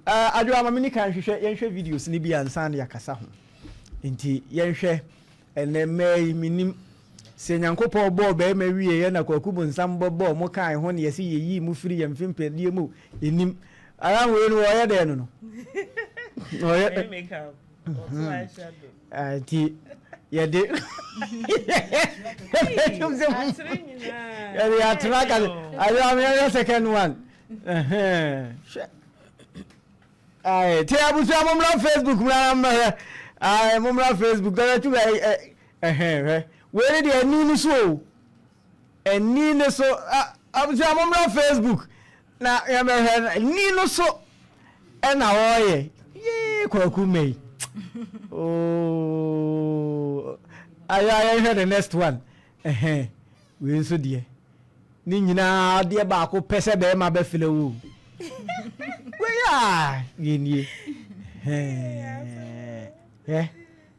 Adwoa, ma me ni kan hwehwɛ yɛnhwɛ videos no bi ansa na yɛakasa ho. Nti yɛnhwɛ ɛnɛ mmaa yi, menim sɛ Nyankopɔn bɔɔ barima wieɛ na Kwaku Bonsam bɛbɔɔ mo kae ho na yɛse yɛyii mo firi yɛn mfempɛdeɛ mu, yɛnim. Ara wei no wɔyɛ dɛn no no? Wɔyɛ makeup. Ɔto eyeshadow. Nti yɛde yɛde atena ka adwoa, yɛhwɛ second one. Hwɛ. Ayi, te abusua, mommra Facebook mmra na mmɛhwɛ. Ayi, mommra Facebook dɔdɔ tu ɛ ɛhɛn hwɛ. Wei ne deɛ ani no so o. Ani no so. Abusua, mommra Facebook na yɛmmɛhwɛ ani no so ɛna wɔreyɛ. Yee, Kwaku mɛyi. Ooo. Ayi, yɛnhwɛ the next one. Ɛhɛn. Wei nso deɛ, ne nyinaa adeɛ baako pɛ sɛ bɛrima bɛfrɛ wo. Wei a yɛnie hɛ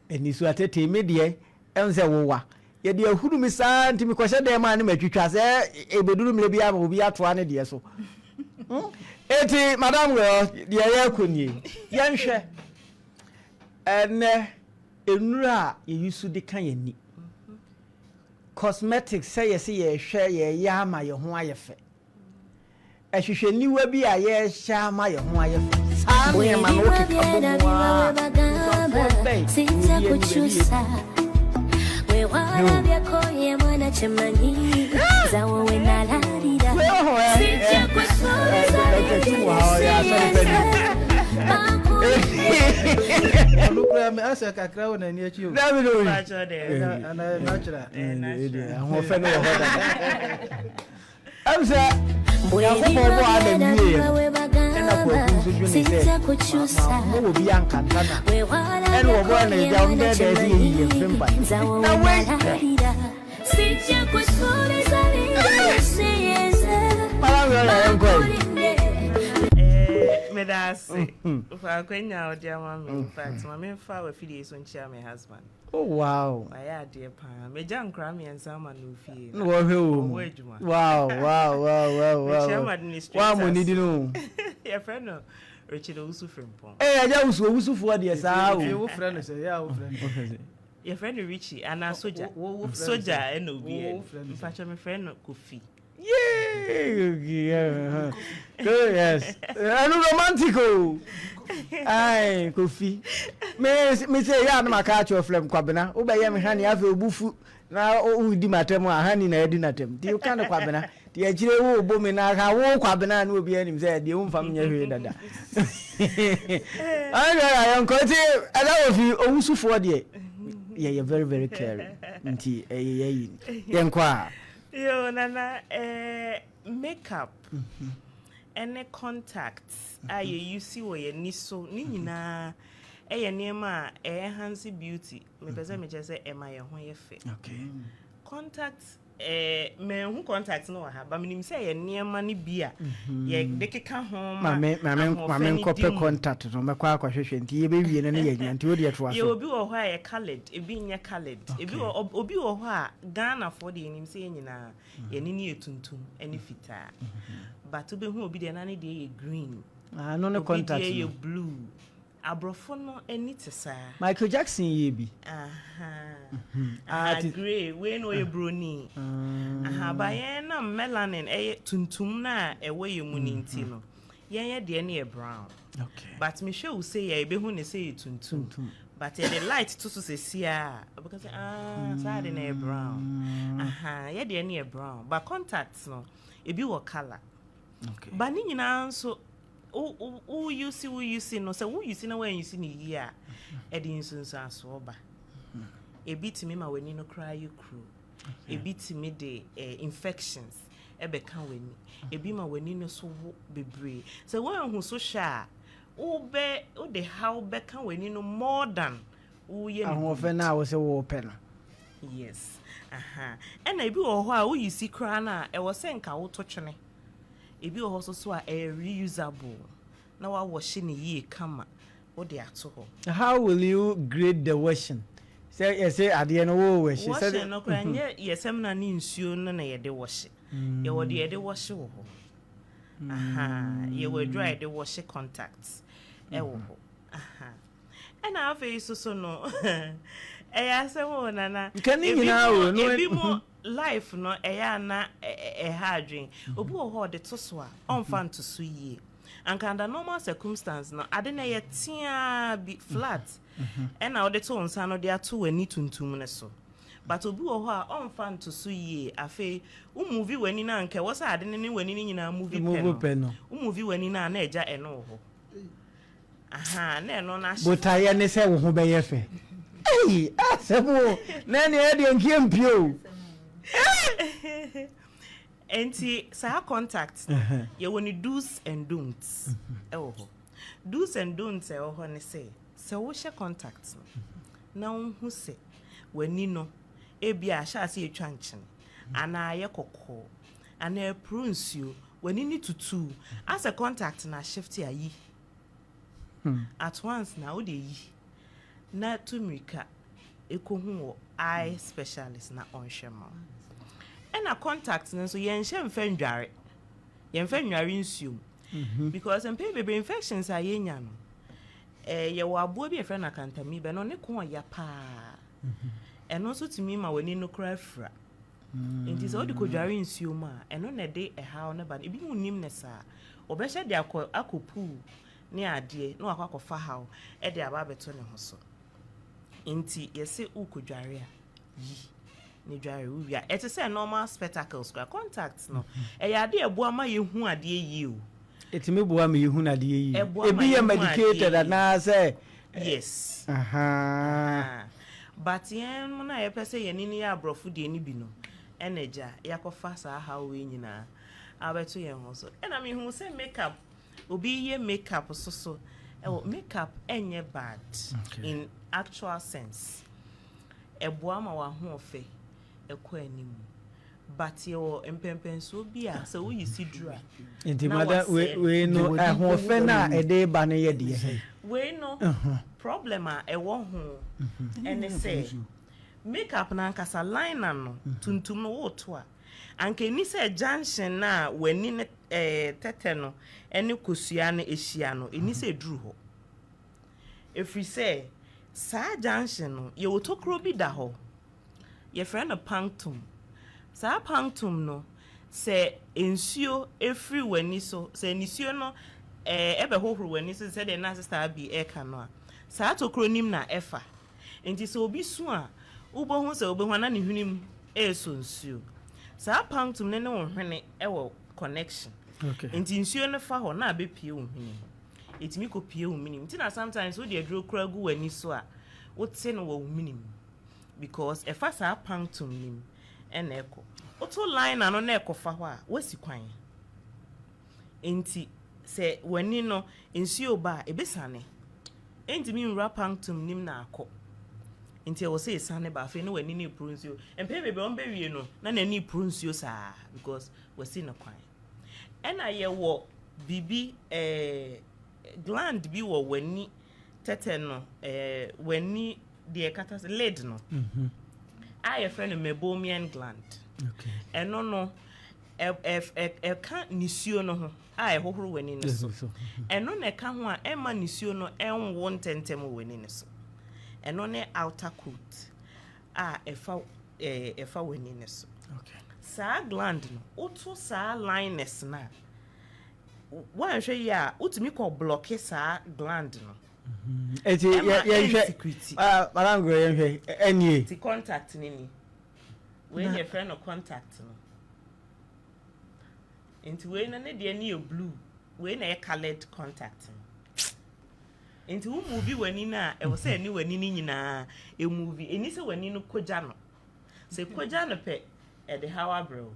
aniso atete me deɛ ɛhu sɛ wowa yɛde ahuru me saa nti mekɔhyɛ dɛm a ne matwitwa sɛ ɛbɛduru mmerɛ bi ama obi atoa ne deɛ so. Enti madam wɔ deɛ yɛrekɔ nie, yɛnhwɛ ɛnɛ nnuro a yɛyi so de ka yɛn ni, cosmetics, sɛ yɛsɛ yɛhwɛ yɛyɛ ama yɛn ho ayɛ fɛ, ɛhwehwɛniwa bi a yɛhyɛ ama yɛn ho ayɛ fɛ, saa nneɛma no wokeka bɔ mu a, nsuansoɔ bɛn na obi ani baabi yɛ? Wei wɔ hɔ ɛ ɛ Dr. Tum wɔ ha, ɔyɛ asɔre panyin. Ɔno koraa me asɛ kakra wɔ n'ani akyi o. Dabi no yi. Pakyɛ dɛ. Ana natural. Ahoɔfɛ no wɔ hɔ dada. Ɛm sɛ Nyankopɔn bɔɔ Adam wieɛ no, ɛna Kwaku nso dwene sɛ ma ma wɔ bi ankanta na ɛna wɔbɔɔ no agya wɔn dɛɛdɛɛ sɛ yɛyi yɛn mfe mpa na wei. Madam Gloria, yɛnkɔ yi. Meda ase fa akwanya a wode ama me. In fact, ma memfa w'afidie so nkyia me husband. Oh wow. Wayɛ adeɛ paa. Megya nkora mmiɛnsa ama no ofie. Na wɔhwɛ wɔ mu. Ɔwɔ adwuma. Wow. Mekyia ma administrators. Wow, mo nidi no. Yɛfrɛ no Richard Owusu Frimpong. Ee, agya Wusu, Owusufoɔ deɛ saa o. Nti wofrɛ no sɛ yɛ a wofrɛ no. Yɛfrɛ no Richie anaa Soja. Wo frɛ no Soja sɛ? Ɛna obi Wo yɛ. frɛ no sɛ? Mpakyɛ, mefrɛ no Kofi. Yay! Yes. Ɛno romantic o. Ai, Kofi. Me sɛ yɛ a na maka akyerɛ frɛ m Kwabena. Wobɛyɛ me hane afei obu fu na wodi m'atɛm a hane na adi n'atɛm. Nti woka no Kwabena. Nti akyire wo bo me na ka wo Kwabena na obi anim sɛ deɛ womfa me nyɛ hwee dada. Ayɛ yɛnkɔ nti ɛda wɔ fi owusufoɔ deɛ yɛyɛ very very caring nti ɛyɛ yɛyi yɛnkɔ a. Yo, Nana, makeup ɛne contact a yɛuse wɔ yɛn ani so ne nyinaa ɛyɛ nneɛma a ɛenhance beauty. Mepɛ sɛ mekyerɛ sɛ ɛma yɛn ho yɛ fɛ. Contact, manhu contact no wɔ ha, but menim sɛ ɛyɛ nneɛma no bi a yɛde keka ho ma Maame maame ahoɔfɛ maame no di nkɔpɛ mu. contact no mɛkɔ akɔhwehwɛ nti yɛbɛwie no ne yɛnya nti wodeɛ toa so. Yɛwɔ bi wɔ hɔ a yɛ coloured, ebi nyɛ coloured. Ebi wɔ obi wɔ hɔ a Ghanafoɔ deɛ yɛnim sɛ yɛn nyinaa yɛn ani yɛ tuntum ne fitaa. But wobɛhu obi deɛ na ne deɛ yɛ green. Ah, no ne Obi contact deɛ no. yɛ blue. Aborɔfo no ani te saa. Michael Jackson yɛ bi. Aha. Ah, Aha, grey. Wei no ɔyɛ broni. Aha, ba yɛn nam melanin ɛyɛ tuntum na ɛwɔ yɛn mu ne nti no, yɛn yɛ deɛ no yɛ brown. But mehwɛ wo sɛ yɛ ebehu ne sɛ yɛ tuntum. But yɛde light to so sɛsi a, ɔbɛka sɛ, ah, saa de na yɛ brown. Aha, yɛ deɛ no yɛ brown. But contacts no, ebi wɔ colour. But ne nyinaa nso, wo use wo use no sɛ wo use na woan use no yie a, ɛde nsunsuansoɔ ba. Ebi tumi ma w'ani no koraa yɛ kuro. Ebi tumi de infections ɛbɛka w'ani. Ebi ma w'ani no so wo bebree. Sɛ woanhu so hwɛ a, wobɛ wode haw bɛka w'ani no more than woyɛ no. Ahoɔfɛ no a wo sɛ wɔpɛ no. Yes. Aha. Ɛna ebi wɔ hɔ a woyi si koraa no a, ɛwɔ sɛ nka woto twene. Ebi wɔ hɔ nso so a ɛyɛ reusable na wawɔhye ne yie kama wode ato hɔ. How will you grade the washing? Sɛ yɛsɛ adeɛ no wo wɔhye. Washing no koraa nyɛ yɛ samina ne nsuo no na yɛde wɔhye. Yɛwɔ deɛ yɛde wɔhye wɔ hɔ. Aha, yɛwɔ aduro a yɛde wɔhye contact ɛwɔ hɔ. Aha. Ɛna afei soso no, ɛyɛ asɛm o, Nana. Nka ne nyinaa o, no Ebi mo life no ɛyɛ ana ɛha adwen. Obi wɔ hɔ a ɔde to so a, ɔmfa nto so yie. Anka under normal circumstance no, ade no ɛyɛ teaa bi flat. Ɛna wode to wo nsa no de ato w'ani tuntum no so. But obi wɔ hɔ a ɔmfa nto so yie. Afei, wo move w'ani no a, nka ɛwɔ sɛ ade no ne w'ani no nyinaa move pɛ no. Pɛ no. Wo move w'ani no a, na ɛgya ɛno wɔ hɔ. Aha, na ɛno no ahyɛ. Botaeɛ ne sɛ wo ho bɛyɛ fɛ. Ei, asɛm o. Na ɛneɛ ɛdeɛ nkeɛ mpie o. Nti saa contact no, yɛwɔ ne do's and don'ts ɛwɔ hɔ. Do's and don'ts a ɛwɔ hɔ ne sɛ, sɛ wohyɛ contact no na wohu sɛ w'ani no ebi a ahyɛ ase etwa nkyene anaa ayɛ kɔkɔɔ anaa apuru nsuo, w'ani no tutu asɛ contact na shift a, yi at once na wode yi na tu mmirika ekohu wɔ eye specialist na ɔnhwɛ ma wo. Ɛna contact no nso, yɛnhyɛ mfɛ ndware, yɛmfɛ nware nsuo mu, because mpɛn bebree infections a yɛnya no, yɛwɔ aboa bi a yɛfrɛ no acanthamoeba no, ne ko ɔya paa. Ɛno nso tumi ma w'ani no koraa fira. Nti sɛ wode kɔdware nsuo mu a, ɛno na ɛde ɛhaw no ba no. Ebi mu nim ne saa, wɔbɛhyɛ de akɔ pool ne adeɛ na wakɔ akɔfa haw ɛde aba abɛto ne ho so. Nti yɛsɛ wokɔdware a, yi ne dware. Wowie a, ɛte sɛ normal spectacles kora. Contact no, ɛyɛ adeɛ a ɛboa ma yɛhu adeɛ yie o. Ɛtumi boa ma yɛhu adeɛ yie. Ɛboa ma Ebi yɛ yɛhu medicated adeɛ yie. anaasɛ? Yes. Aha. Ah, but yɛn mo na yɛpɛ sɛ yɛn ani yɛ aborɔfo deɛ no bi no, ɛna agya yɛakɔfa saa haw wei nyinaa abɛto yɛn ho so. Ɛna mehu sɛ makeup, obi yɛ makeup so ɛwɔ makeup ɛnyɛ bad. In actual sense, ɛboa ma w'ahoɔfɛ ɛkɔ anim, but yɛwɔ mpɛmpɛnsoɔ bi a sɛ woyi si duru a Nti na mada wasɛe. wei no, ɛhoɔfɛ no a ɛde ba no yɛ deɛ? Wei no, problem a ɛwɔ ho ɛne sɛ makeup no ankasa, liner no tuntum no woto a, anka ɛni sɛ junction no a w'ani ne tɛtɛ no ɛne kosua no ahyia no, ɛni sɛ ɛduru hɔ, ɛfiri sɛ saa junction no, yɛwɔ tokuro bi da hɔ, yɛfrɛ no punctum. Saa punctum no, sɛ nsuo efiri w'ani so, sɛ nisuo no ɛbɛhohoro w'ani so sɛdeɛ na Sister Abi ɛka no a, saa tokuro nim na ɛfa. Nti sɛ obi su a, wobɛhu sɛ wobɛhu ana ne hwenem ɛresɔ nsuo. Saa punctum no ne wo hwene ɛwɔ connection. Nti nsuo no fa hɔ na abɛpie wo hwene mu, ɛtumi kɔ pie wo menim. Nti na sometimes wode aduro kora gu w'ani so a, wote no wɔ wo menim, because ɛfa saa punctum nim ɛna ɛkɔ. Woto liner no na ɛkɔfa hɔ a, woasi kwan. Nti sɛ w'ani no nsuo ba a, ɛbɛsane, ɛntumi nwura punctum nim na akɔ. Nti ɛwɔ sɛ ɛsane ba. Afei na w'ani no repuru nsuo. Mpɛn bebree wɔn bɛwie no na n'ani repuru nsuo saa because wasi no kwan. Ɛna yɛwɔ biribi, gland bi wɔ w'ani tɛtɛ no, w'ani deɛ ɛkata so, lid no, a yɛfrɛ no meibomian gland. Ɛno no ɛka nisuo no ho a ɛhohoro w'ani no so. Ɛno na ɛka ho a ɛma nisuo no ɛnwo ntɛntɛm wɔ w'ani no so. Ɛno ne outer coat a ɛfa w'ani no so. Saa gland no, woto saa liners no a, woanhwɛ yie a, wotumi kɔ block saa gland no. Eti Ɛma yɛnhwɛ. Ɛnsecrete. Ah, Madam Gro, yɛnhwɛ ɛnie. Ti contact ne ni. Wei na yɛfrɛ no contact no. Nti wei no ne deɛ ne yɛ blue. Wei na yɛ coloured contact no. Nti wo move w'ani no a, ɛwɔ sɛ ɛne w'ani no nyinaa ɛmove. Ɛni sɛ w'ani no kogya no. Sɛ kogya no pɛ, ɛde haw abrɛ wo.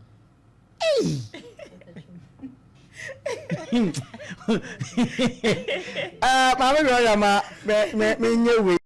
Ah, Maame Gloria, ma me me menyɛ wei.